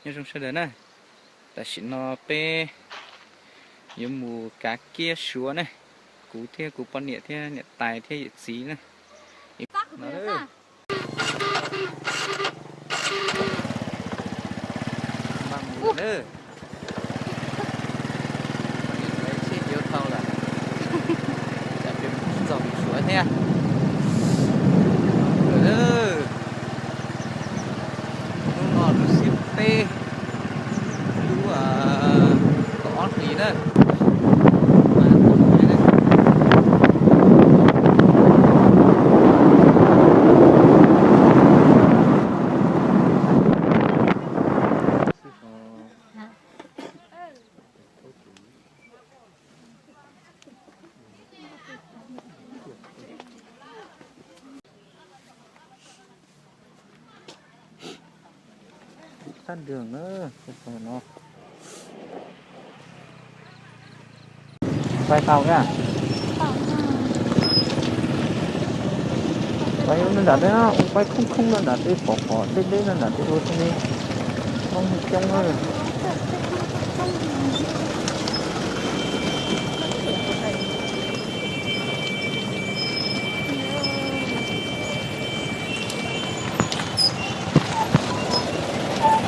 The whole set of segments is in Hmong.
Nyob zoo sawv daws na, tam sim no peb yuav mus kav kiab Suav ne, kuv thiab kuv poj niam thiab niam tais thiab yawm txiv na. Txog Suav thiab. Hnub no lub xiab peb, lub kaum ob hlis na. Tắt đường nữa, no. Quay tau kìa. Quay ua nram teb, quay khoob khoob nram teb, pom pom deb deb nram teb ua xwb li. Coob coob na.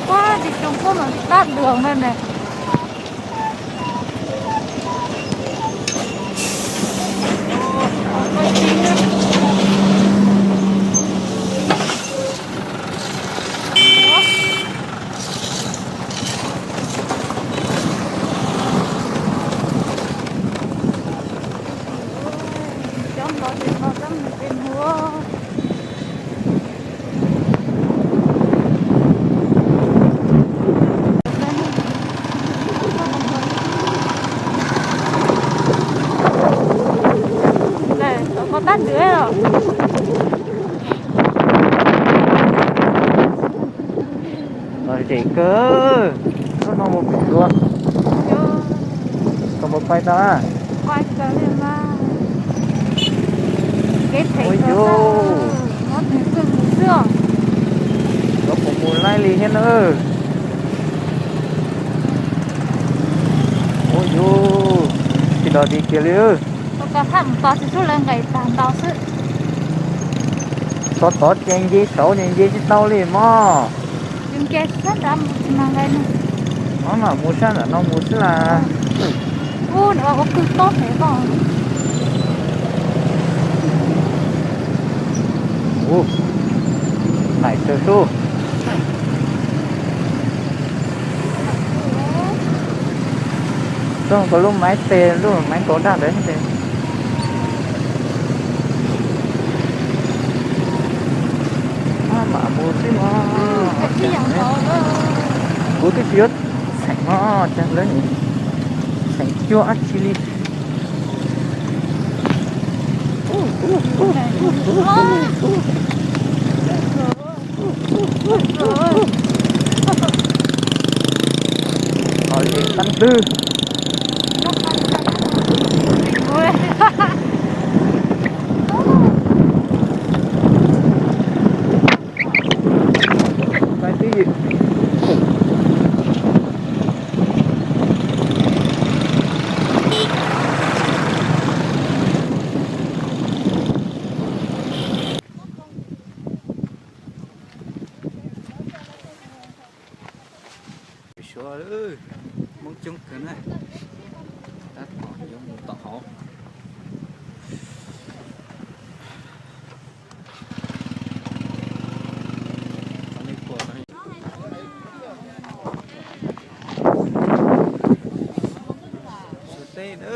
Ua, tsis zoo nkauj mas tắt đường đây này. Cov npog ces npog cov mus pem hua. Tau koj tab ntawd los. Lom zem kawg. Lub no mus pem dua. Koj puas pais tau? Ua yus, koj puas mus laij li thiab na? Ua yus, tsis dog dig kiag li. Tos tos txhaj mus tos tsis tub lawv nqes tag ntau xwb. Tos tos ces nce saud ces nce tsis tau li mog. Yus nce sab nrad mus tsis mag nqes ne. Ob mam mus sab nram no mus xwb las. Ub, nws ua ua kwj tob heev koj. Ub, naim tsawv sub. Txog koj lub maiv tes lub maiv kaus daj ntawd tes. Mam mus xwb mog. Kuv twb tsis yuav txheem mog, cas lawv txheem cuag dab tsi li. Ho li qab twg. Suav, Hmoob coob kawg na. Tab tom yuav mus tom hauv. Suav teb na.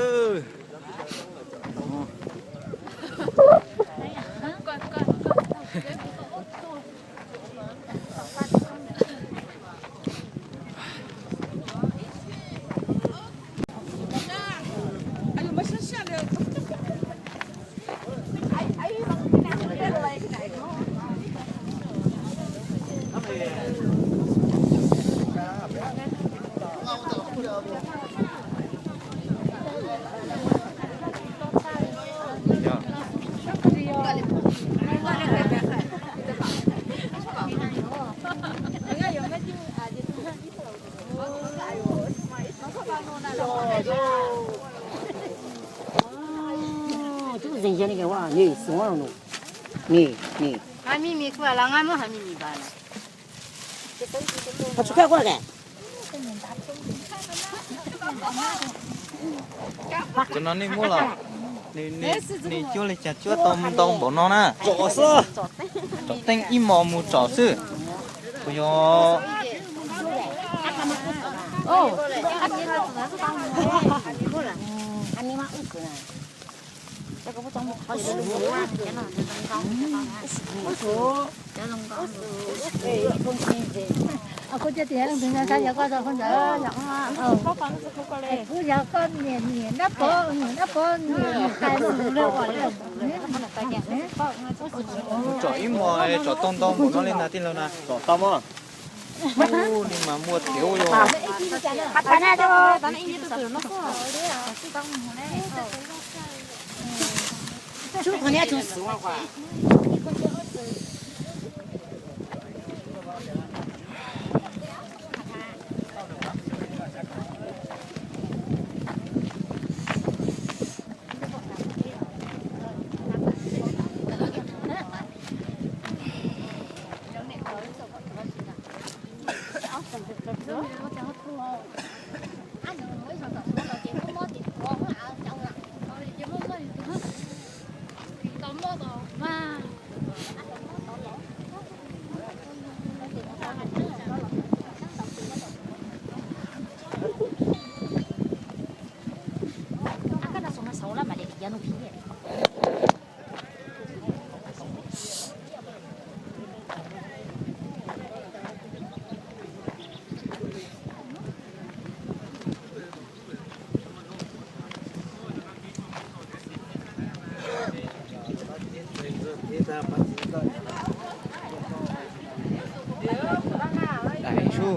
Ni, ni. Nqa mis mis kuj los nqa muab hais mis mis pas na. Ho tsis koj kuj ke. Cov no nej muab los, nws cuab li cas cuab tau ntau npaum no na. Tsom teej ib hmos mus tsom xwb. Kuv yog Tsom ib hmos tsom tau ntau npaum no li ntag tij laug na. Tsom tau mas. Ub, li mas muaj thiab ua yog. Daim su.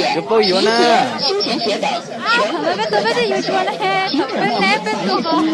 Yuav paub yuav na. Thaum peb tug peb twb yuav tsis ua ne, thaum peb neb peb tug.